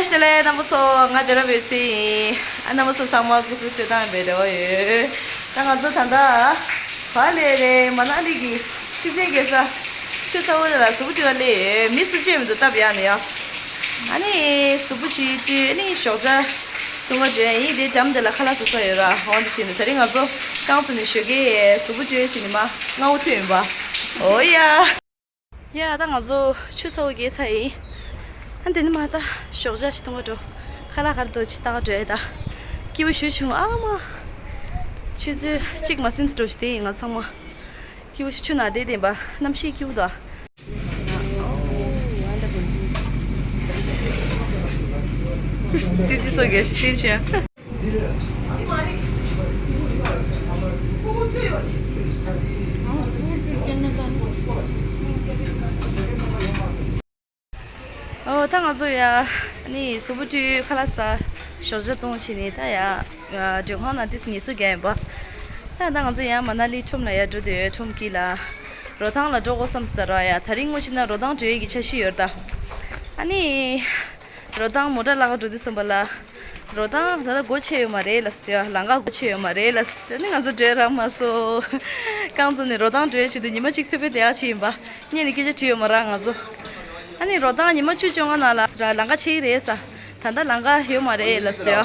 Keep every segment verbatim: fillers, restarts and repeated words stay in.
བཀྲ་ཤིས་བདེ་ལེགས་རྣམ་པ་ཚོ། ང་སྡེ་ར་བེ་སི་ཡིན། ཨ། རྣམ་པ་ཚོ་ཚང་མ་སྐུ་གཟུགས་གསལ་ཐང་ཡིན་པའི་རེ་བ་ཡོད། ད་ང་ཚོ་ད་ལྟ་བ་ལེ་རེད། མ་ན་ལི་གི་ཆུ་ཚན་རྒྱལ་ས་ཆུ་ཚ་བོ་དེ་ལ་གཟུགས་པོ་བཀྲུས་པ་ལས་མི་སུ་གཅིག་མི་འདུག་སྟབས་ཡག་ནས་ཡ། ཨ་ནི་གཟུགས་པོ་ཅིག་བཀྲུས། ཨ་ནི་ཞོགས་ཇ་འཐུང་ག་འགྲོ་ཡ་ཡིན། དེ་འགྲམ་དེ་ལ་ཁ་ལག་ཟ་ས་ཡོད་ར། འོ་འདི་བྱས་ནས་ད་རིང་ང་ཚོ་རྐང་བཙུགས་ནས་ཞོགས་ཀས་གཟུགས་པོ་བཀྲུས་བྱས་ནས་མར་སྔ་བོ་ཐོན་ཡིན་པ། འོ་ཡ། ཡ། ད་ང་ཚོ་ཆུ་ཚ་བོ་བརྒལ་ཚར་ཡིན། ཨ། འདི་ནས་མར་ད་ཞོགས་ཇ་ཞིག་འཐུང་ག་འགྲོ། ཁ་ལག་ག་རེ་འདུག་ཅིག་ལྟ་ག་འགྲོ་ཡ། ད་སྐྱིད་པོ་ཞེ་པོ་བྱུང་། ཨ་མ། ཆུ་ཚོད་གཅིག་མ་ཟིན་ཙམ་འགྲོ་ཞིག་དེ་ཡིན། ང་ཚང་མ་སྐྱིད་པོ་ཞིག་ཆུ་ནང་བསྡད་བསྡད་པ། གནམ་གཤིས་སྐྱིད་པོ་འདུག་ཨ། ཙི་ཙི་སོགས་རྒྱ་ཞིག་བསྟན་བྱས། ཨོ། ད་ང་ཚོ་ཡ་ནི་གཟུགས་པོ་བཀྲུས། ཁ་ལག་ཟ། ཞོགས་ཇ་བཏུང་བྱས་ནས་ད་ཡ་མགྲོན་ཁང་ནང་ཏོག་ཙམ་ངལ་གསོ་རྒྱག་ཡིན་པ། ད་ད་ང་ཚོ་ཡ་མ་ན་ལི་ཁྲོམ་ལ་ཡ་འགྲོ་འདོད་ཡོད། ཁྲོམ་དཀྱིལ་ལ། རོ་ཐང་ལ་འགྲོ་དགོས་བསམ་སོང་། ད་ར་ཡ་ད་རིང་དངོས་གཞི་ན་རོ་ཐང་འགྲོ་ཡས་ཀྱི་འཆར་གཞི་ཡོད་རེད་ད། ཨ་ནི། རོ་ཐང་མོ་ཊ་བརླག་ག་འགྲོ་དུས་ཙམ་པ་ལ། རོ་ཐང་ད་ལྟ་སྒོ་ཕྱེ་ཡོད་མ་རེད་ལབ་ཟེར་ཡ། ལམ་ཁ་སྒོ་ཕྱེ་ཡོད་མ་རེད་ལབ་ཟེར་ནས་ང་ཚོ་འགྲོ་རག་མ་སོང་། རྐང་བཙུགས་ནས་རོ་ཐང་འགྲོ་ཡས་ཆེད་དུ་ཉི་མ་གཅིག་ཐུབ་པའི་དེ་ཡག་ཆེ་ཡིན་པ། སྔོན་ནས་སྐད་ཆ་དྲིས་ཡོད་མ་རེད་ང་ཚོ། ཨ་ནི་རོ་ཐང་ཉི་མ་བཅུ་བཅོ་ལྔ་ནང་ལ་ཟེར་ལམ་ཁ་ཕྱེ་གི་རེད་ཟེར། ད་ལྟ་ལམ་ཁ་ཡོད་མ་རེད་ལབ་ཟེར་ཡ།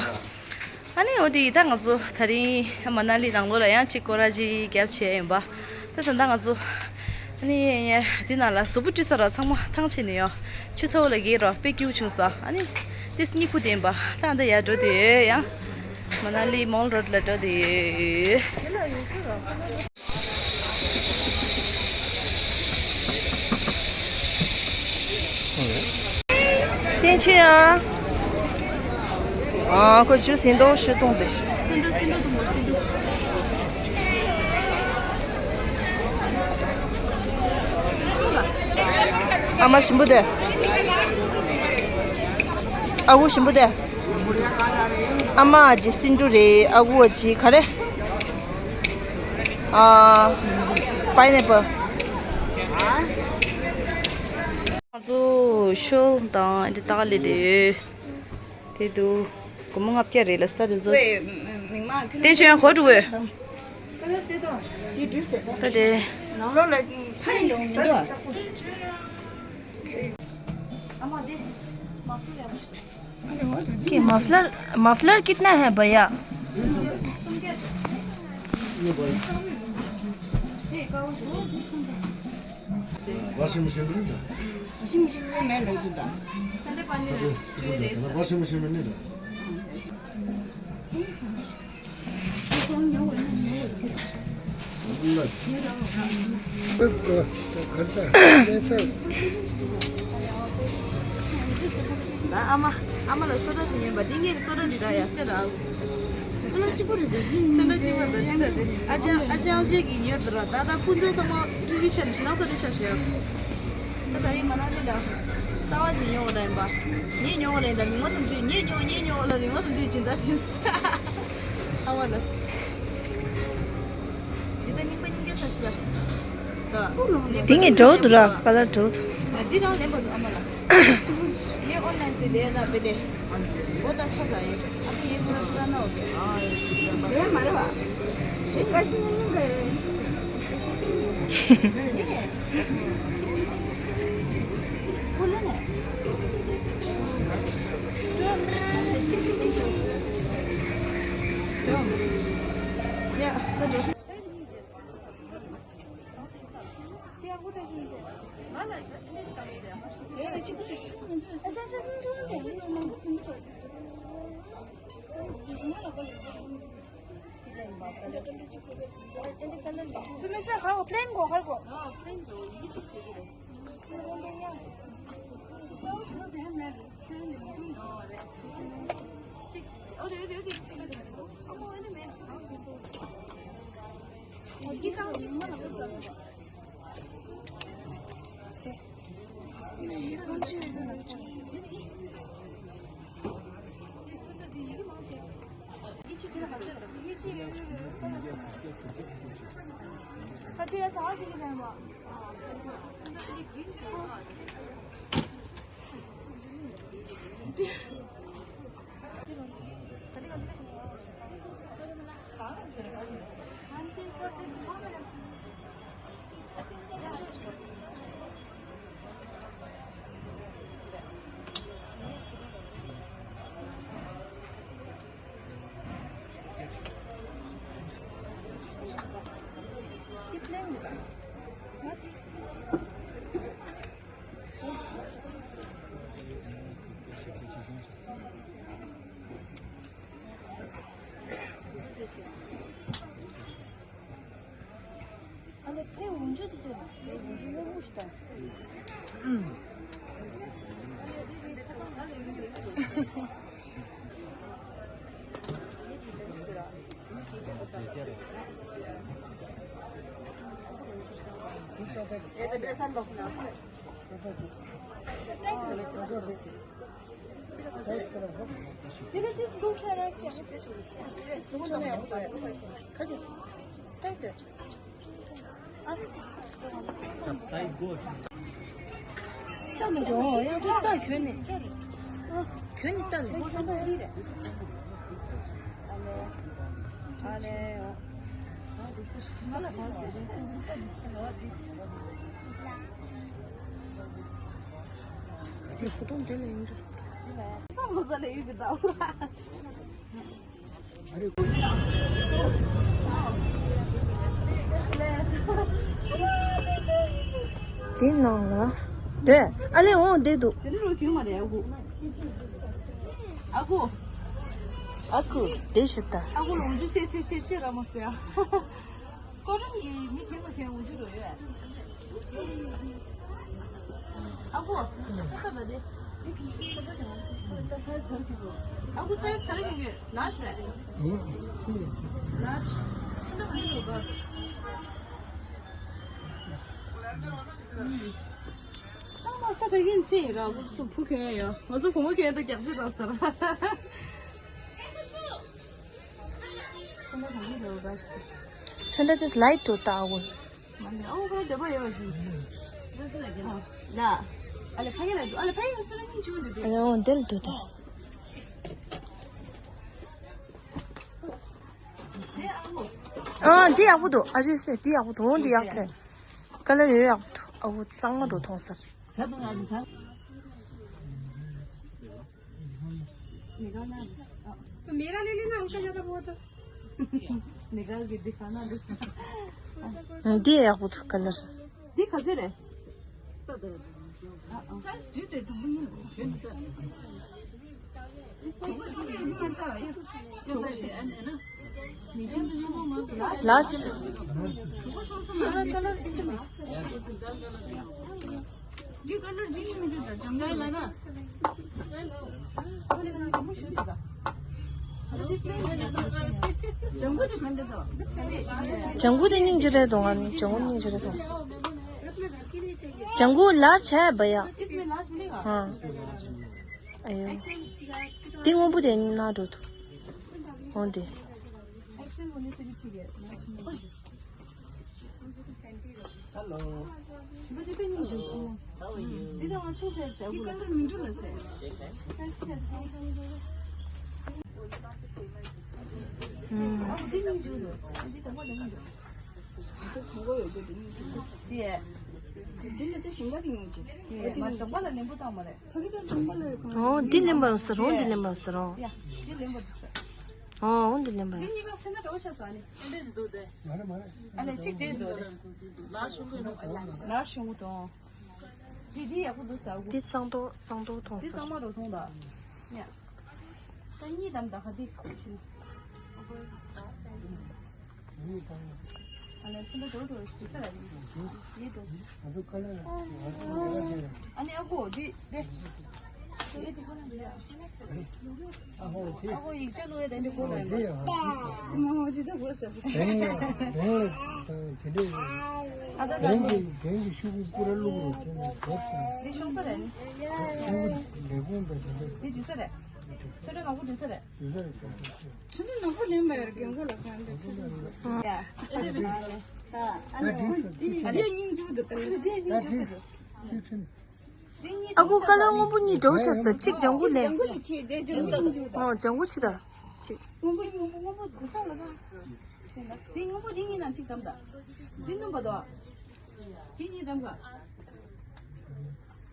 ཨ་ནི་འོ་དེ་ད་ང་ཚོ་ད་རིང་མ་ན་ལི་ནང་ལོགས་ལ་ཡང་གཅིག་སྐོར་ར་ཅིག་བརྒྱབ་བྱས་ཡིན་པ། ད་ད་ལྟ་ང་ཚོ་ཨ་ནི་དེ་ནང་ལ་གཟུགས་པོ་བཀྲུས་ཚར་ར་ཚང་མ་ཐང་ཆད་ནས་ཡོད། ཆུ་ཚ་བོ་ལ་བརྒལ་རོགས་དཔེ་སྐྱིད་པོ་བྱུང་སོང་། ཨ་ནི་ཏོག་ཙམ་སྨྱུ་གུ་ལྡན་པ། ད་ད་ཡར་འགྲོ་དེ་ཡོད། ཡང་མ་ན་ལི་མོལ་རོཌ་ལ་འགྲོ་དེ་ཡོད། བསྟན་ཆོས་ཡང་། ཨ། ཁོ་ཇུས་ཡིན་མདོག་ཞུ་གཏོང་དེ། སེ་འབྲུ་སེ་འབྲུ་དུ་མོ་སེ་འབྲུ། ཨ་མ་ཞིམ་པོ་དེ། ཨ་ཁུ་ཞིམ་པོ་དེ། ཨ་མ་ཨ་ཅེ་སེ་འབྲུ་རེད། ཨ་ཁུ་ཨ་ཅེ་ག་རེ། ཨ། པའི་ནེ་པལ། ང་ཚོ་ཤོ་དང་འདི་ཏག་ལེ་དེ། དེ་དུ་སྒོར་མོ་ལྔ་བརྒྱ་རེད་ལ་སྟ་དེ་ཚོ། དེ་ཆོ་ཡང་གོ་འགྲོ་གི། ད་དེ། कि muffler, muffler कितना है भैया? वाशिंग मशीन में नहीं था। वाशिंग मशीन में मैं नहीं था। ठंडे पानी रखते हैं। वाशिंग मशीन में नहीं था। ཨ་མ། ཨ་མ་ལ་སོ་ཊ་ཞིག་ཉོས་པ། འདི་ངའི་སོ་ཊ་འདི་ར་ཡ་ཁྱེད་ལ། སོ་ཊ་གཅིག་པོ་རེད་འདུག་སོ་ཊ་གཅིག་པོ་རེད་འདུག་འདི་དང་འདི། ཨ་ཅག་ཨ་ཅག་ཅག་གིས་ཉོས་འདུག་ར། ད་ལྟ་སྤུན་ཟླ་ཚང་མ་ཀི་ཀི་ཆ་ནས་ཞེ་སྡང་ས་རེད་ཆགས་ཤག་ད་ད་རེས་མ་ན་འདི་ལ་གསར་པ་ཞིག་ཉོ་འོང་ལ་ཡིན་པ། ངས་ཉོ་འོང་ལ་ཡིན་ད། མིག་མ་ཙམ་བྱས། ངས་ཉོ་ངས་ཉོ་འོང་ལ་མིག་མ་ཙམ་བྱས་ཅིག་ད་དེ། ཨ་མ་ལ། འདི་ད་རྙིང་པ་རྙིང་རྒྱ་ཆགས་ཤག་ད། དེ་ངས་འགྲོ་འདུག་ར། ཀ་ལར་འགྲོ་འདུག་འདི་རང་ལེན་པ་འདུག་ཨ་མ་ལ། ངས་ཨོན་ལན་ཙི་ལས་ན་བེ་ལེ། འོ་ད་ཆ་ག་ཡིན། ཨ་ཕ་ཡེ་པུ་ར་པུ་ར་ན་འོ་གེ། ཡོད་མ་རེད་བ། ཨེ་ཀ་ཤི་ནི་ནི་ག་རེད། ཡེ་ནི། ཀུ་ལེ་ནི། ཀྲོ། ཀྲོ། ཡ། ད་ཀྲོ། Size good. ལྟ་མི་འདུག་ཡང་ཅིག་ལྟ་གྱོན་ནས། ཨ། གྱོན་ནས་ལྟ་ནས། ཨ་ལེ། ཨ་ལེ། ཨ་ལེ། ཁོ་ཐོང་དེ་ལ་ཡིན་འདུག་ས་མོ་ས་ལ་ཡོད་གི་འདུག་དེ་ནང་ལ། དེ། ཨ་ལེ་འོང་བསྡད་འདུག་དེ་ནི་རོ་གྱོན་མ་རེད། ཨ་ཁུ། ཨ་ཁུ། ཨ་ཁུ། དེ་ཞིག་ལྟ། ཨ་ཁུ་ལོང་ཆུ་སེ་སེ་སེ་ཅེ་ར་མོ་སེ་ཨ། ཀོ་ཀྲོན་གྱི་མི་ཁྱེད་མ་ཁྱེད་འོང་རྒྱུ་རོ་ཡོད། ཨ་ཁུ། ཨ་ཁུ་ད་དེ། ཨ་ཁུ་སའི་ཛི་ག་རེ་གྱོན་གྱི་ཡོད། ལཱར་ཇི་རེད། ལཱར་ཇི། ཚོན་མདོག་ག་རེ་འདུག་ཨ་མ་ས་ད་གིན་ཚེ་ར་ཁུ་སུ་ཕུ་གྱོན་ཡོད། ང་ཚོ་བུ་མོ་གྱོན་ད་རྒྱག་རྩེ་ར་སྟར། ཚོན་མདོག་ག་རེ་འདུག་ཚོན་མདོག་དེ་ལའིཊ་འགྲོ་ད་ཨ་ཁུ། ཨ་ཁུ་ཕ་གི་ལ་འདུག་ཨ་ལེ་ཕ་གི་ལ་འདུག་ཨ་ལེ་ཕ་གི་ལ་ཚོན་མདོག་གཉིས་བྱུང་འདུག་ཨ་ལེ་འོང་དེ་ལ་འདུག་ད། ཨ་འདི་ཡག་པོ་འདུག་ཨ་ཅེ་སེ་འདི་ཡག་པོ་འདུག་འོང་འདི་ཡག་ཐལ། ཀ་ལར་ཡོད་ཡག་པོ་འདུག་ཨ་ཁུ་གཙང་མ་འགྲོ་མཐོང་ས། मेरा ले लेना, हल्का ज्यादा बहुत। निकाल के दिखाना। འདི་ཡག་པོ་འདུག་ཀ་ལར། འདི་ག་ཚོད་རེད། ལཱར་ཇི། ལྗང་གུ་དེ་སྙིང་རྗེ་རེད་འདུག་ང་ནི་ལྗང་གུ་སྙིང་རྗེ་རེད་འདུག་ལྗང་གུ་ལཱར་ཇི་བ་ཡ། ཧ། ཨ་ཡོ། དེ་སྔོན་པོ་དེ་ནང་འགྲོ་ཐུབ། འོང་དེ། Hello. How are you? ཨོ་འདི་ལེན་པ་ཡོང་ཟེར། ཨོ་འདི་ལེན་པ་ཡོང་ཟེར། ཨོ་འདི་ལེན་པ་ཡོང་ཟེར། ཨ་ལས་གཅིག་དེ་འདུག་ལཱར་ཇི་ཆུང་ངུ་འདུག་ལཱར་ཇི་ཆུང་ངུ་འདུག་འདི་འདི་ཡག་པོ་འདུག་ཟེར། འདི་གཙང་ཏོག་གཙང་ཏོག་མཐོང་ཟེར། འདི་གཙང་མ་རུ་མཐོང་ད། ཡ། ད་གཉིས་དམ་ད་ག་འདི་ཁུ་ཤི། ཨ་ལས་སུ་འདྲ་འགྲོ་འགྲོ་ཞིག་ཟེར་ལ་ཡིན། ཡིན་འདུག་ཨ་ནི་ཨ་ཁུ་འདི་འདི། ཨ་ཁུ་ཡིག་ཆ་ལོས་དེ་འདྲ་གོ་ལ་ཡིན། ཨ་ཁུ་འདི་ད་གོ་ཟེར། ཨ་ད་ག་ནི། འདི་ཤོང་ས་རེད། འདི་འཇིག་ས་རེད། ཚོན་ཁྲ་ནག་པོ་འདི་ས་རེད། ཚོན་ཁྲ་ནག་པོ་ལེན་པ་ཡར་རྒན་གོ་ལ་གང་འདི། ཡ། ཨ་ལེ། ཨ་ལེ་སྙིང་རྗེ་པོ་འདུག་ཨ་ལེ་སྙིང་རྗེ་པོ་འདུག་ཨ་ལེ་སྙིང་རྗེ་པོ་འདུག་ཨ་ཁུ་ཀ་ལར་སྔོན་པོ་གཉིས་འདྲ་བོ་ཆགས་སོང་། གཅིག་ལྗང་གུ་ལེན། ལྗང་གུ་དེ་ཆེ་དེ་ལྗང་གུ་ཨོ་ལྗང་གུ་ཆེ་ད། གཅིག་སྔོན་པོ་སྔོན་པོ་སྔོན་པོ་དགུ་ས་ལ་ད། དེ་སྔོན་པོ་དེ་གཉིས་ནང་གཅིག་བདམས་ད། དེ་སྣུམ་པ་དོ། དེ་གཉིས་བདམས་ག་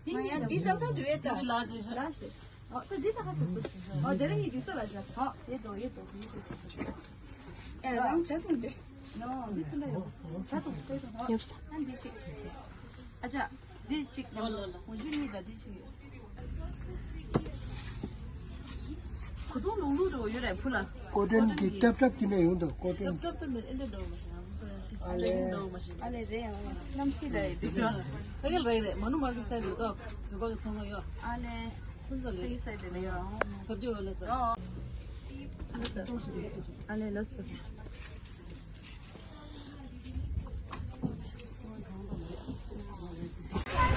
དེ་གཉིས་བདམས། དེ་བདམས་ད་དུ་བས་ད། ལ་ཞེས་ལ་ཞེས། ཨོ་ད་དེ་ད་ཧ་ཆགས་སོ། ཨོ་དེ་རིང་གི་དེ་ས་ལ་ཆགས། ཨོ་ཡེ་དོ་ཡེ་དོ་ཡེ་དོ། ཨེ་རང་ཆ་ཐུང་དེ། ནོ་འདི་ཚོ་ལ་ཡོད། ཆ་ཐུང་དེ་དང་། ཡོད་ས། ཨ་འདི་གཅིག་ཨ་ཅག་འདི་གཅིག་ལོ་ལོ་ལོ། འོ་ཆུ་གཉིས་དང་འདི་གཅིག་ཡོད། གོ་དུང་ལུང་ལུང་རོ་ཡོད་རེད་ཕུ་ལ། ཀོ་ཊོན་གྱི་ཀོ་ཊོན་ཊབ་ཊབ་ཀྱི་ནས་ཡོང་དུ་ཀོ་ཊོན། ཊབ་ཊབ་ཏུ་མེད་ཨེ་འདྲ་འགྲོ་མ་ཤེས་ང་ཚོ་ཁོ་རང་ཏི་སི་ཨ་ལེ་ཏི་སི་འགྲོ་མ་ཤེས། ཨ་ལེ་རེད་ཡང་གནམ་གཤིས་ལ་ཡི་དུས་ད་ག་གེ་རེད་རེད། མ་ནུ་མར་ཀེ་ཊི་སའི་ཌི་ལ་ཏོ་བོད་པ་གི་ཚོང་ཁང་ཡོད། ཨ་ལེ་ཁོ་ཚོ་ལས་ཕ་གི་སའི་ཌི་ལ་ཡོད། ཟབ་རྒྱས་ཡོད་ལ་ཚོ། ཨོ་ཨ་ལེ་ལོ་སོ།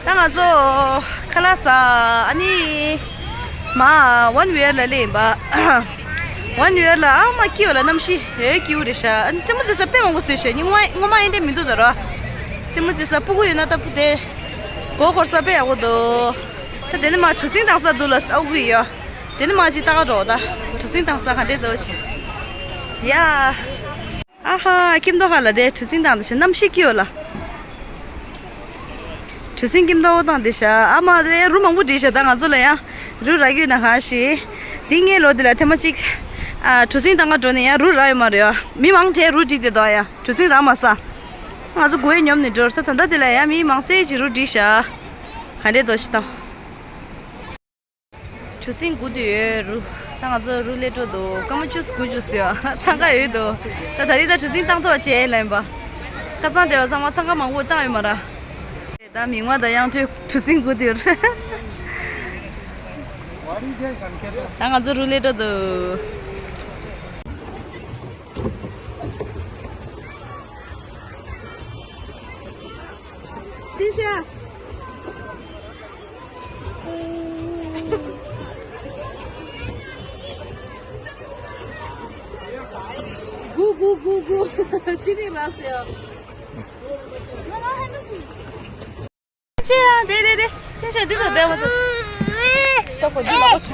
ད་ང་ཚོ་ཁ་ལག་ཟ། ཨ་ནི་མ་ཝན་ཝེར་ལ་སླེབས་ཡིན་པ། ཝན་ཝེར་ལ་ཨ་མ་སྐྱིད་པ་ལ་གནམ་གཤིས་ཨེ་སྐྱིད་པོ་རེད་ཤག་ཨ་ནི་རྩེད་མོ་རྩེ་ས་དཔེ་མང་པོ་བཟོས་ཤག་ངོ་མ་ངོ་མ་ཡིན་དེ་མི་འདུག་ད་ར། རྩེད་མོ་རྩེ་ས་སྤུ་གུ་ཡོད་ན་ད་སྤུ་དེ་མགོ་འཁོར་ས་དཔེ་ཡག་པོ་འདུག་ད་དེ་ནི་མ་གྲུ་གཟིངས་བཏང་ས་འདུག་ལ་ཨ་ཁུ་ཡོད། དེ་ནི་མ་ཅིག་ལྟ་ག་འགྲོ་ད། གྲུ་གཟིངས་བཏང་ས་ག་འདྲས་འདུག་ཞིག་ཡ། ཨ་ཧ། ཁྱིམ་ཐོག་ཧ་ལ་དེ་གྲུ་གཟིངས་བཏང་དེ་ཤ་གནམ་གཤིས་སྐྱིད་པོ་ལ། གྲུ་གཟིངས་ཁྱིམ་ཐོག་བཏང་དེ་ཤ་ཨ་མ་དེ་རུ་མང་པོ་བསྒྲིགས་ཤག་ད་ང་ཚོ་ལ་ཡང་རུ་རག་ཡོད་ན་གང་ཤི། དེ་ངའི་ལོ་དེ་ལ་ཐེངས་མ་གཅིག་ཨ་གྲུ་གཟིངས་བཏང་ག་འགྲོ་ནས་ཡང་རུ་རག་ཡོད་མ་རེད་ཡ། མི་མང་དྲགས་རུ་བསྒྲིགས་དེ་དོ་ཡ་གྲུ་གཟིངས་རག་མ་ས། ང་ཚོ་དགུ་བས་ཉོབ་ནས་འགྲོ་ས་ད་ལྟ་དེ་ལ་ཡང་མི་མང་སེ་ཅིག་རུ་བསྒྲིགས་ཤག་ག་འདྲས་དོ་ཤི་ད། གྲུ་གཟིངས་སྒུག་དུས་ཡོད་རུ། ད་ང་ཚོ་རུ་སླེབས་འགྲོ་འདུག་སྐར་མ་བཅུ་དགུ་བཅུ་ཟིན་ཡོད། འཚང་ཁ་ཡོད་འདུག་ད་ད་རེས་ད་གྲུ་གཟིངས་བཏང་ཐོག་བྱས་ལ་ཡིན་པ། ཁ་ཚང་དེ་བ་ཚང་མ་འཚང་ཁ་མང་པོ་བཏང་ཡོད་མ་ར། ད་མིག་དམར་དང་དབྱངས་སྒྲོལ་གྲུ་གཟིངས་སྒུག་དུས་ཡོད་རེད། ད་ང་ཚོ་རུ་སླེབས་འགྲོ་འདུག་ཏི་ཤ། གུ་གུ་གུ་གུ། ཤི་ནི་མ་ཟེར། ང་ལ་ཧན་ཏེ་ཤི། ཏི་ཤ་ཡ། དེ་དེ་དེ། ཏི་ཤ་འདི་དང་བསྡད་པ་དང་། ད་ཁོ་འདི་ལག་པ་ཆ།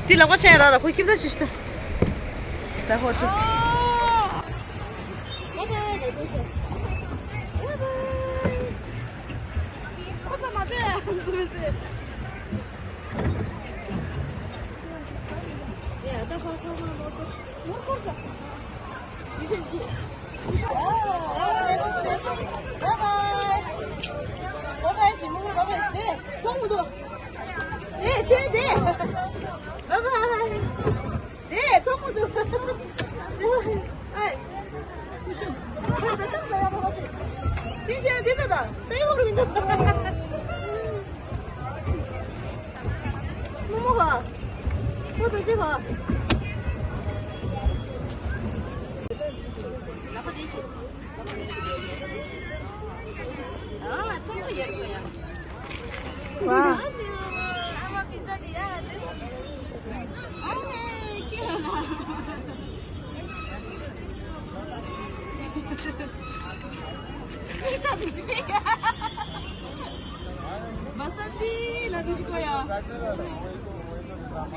འདི་ལག་པ་ཆ་ཡ་ར་ར་ཁོ་ཁྱིམ་ད་ཤི་ཤི་ད། ད་ཁོ་ཆུ།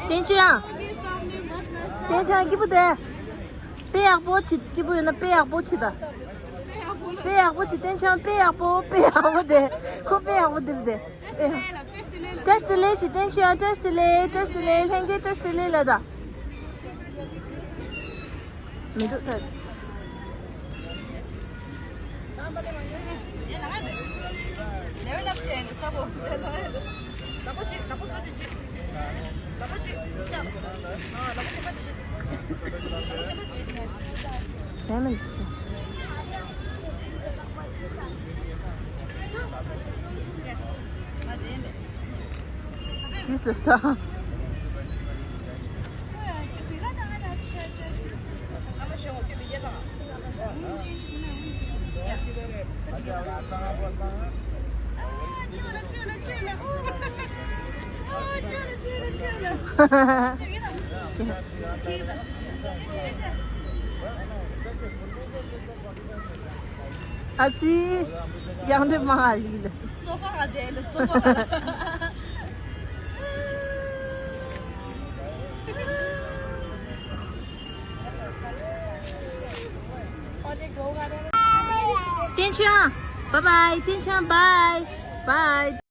བསྟན་ཆོས་ཡང་། བསྟན་ཆོས་ཡང་སྐྱིད་པོ་དེ། དཔེ་ཡག་པོ་བྱེད། སྐྱིད་པོ་ཡོད་ན་དཔེ་ཡག་པོ་བྱེད་ད། དཔེ་ཡག་པོ་བྱེད། བསྟན་ཆོས་ཡང་དཔེ་ཡག་པོ་དཔེ་ཡག་པོ་དེ། ཁོ་དཔེ་ཡག་པོ་འདིར་དེ། བཀྲ་ཤིས་བདེ་ལེགས་བྱེད། བསྟན་ཆོས་ཡང་བཀྲ་ཤིས་བདེ་ལེགས། བཀྲ་ཤིས་བདེ་ལེགས། ལྷན་རྒྱས་བཀྲ་ཤིས་བདེ་ལེགས་ལབ་ད། མི་འདུག་ད། ཇི་སི་ལ་ས། ཨ་ཙི། ཡང་འདྲེ་མ་ཨ་ལི་ལ། སོ་ཧ་ཨ་དེ་ལ་སོ་ཧ། བསྟན་ཆོས། བྷའི་བྷའི། བསྟན་ཆོས། བྷའི་བྷའི།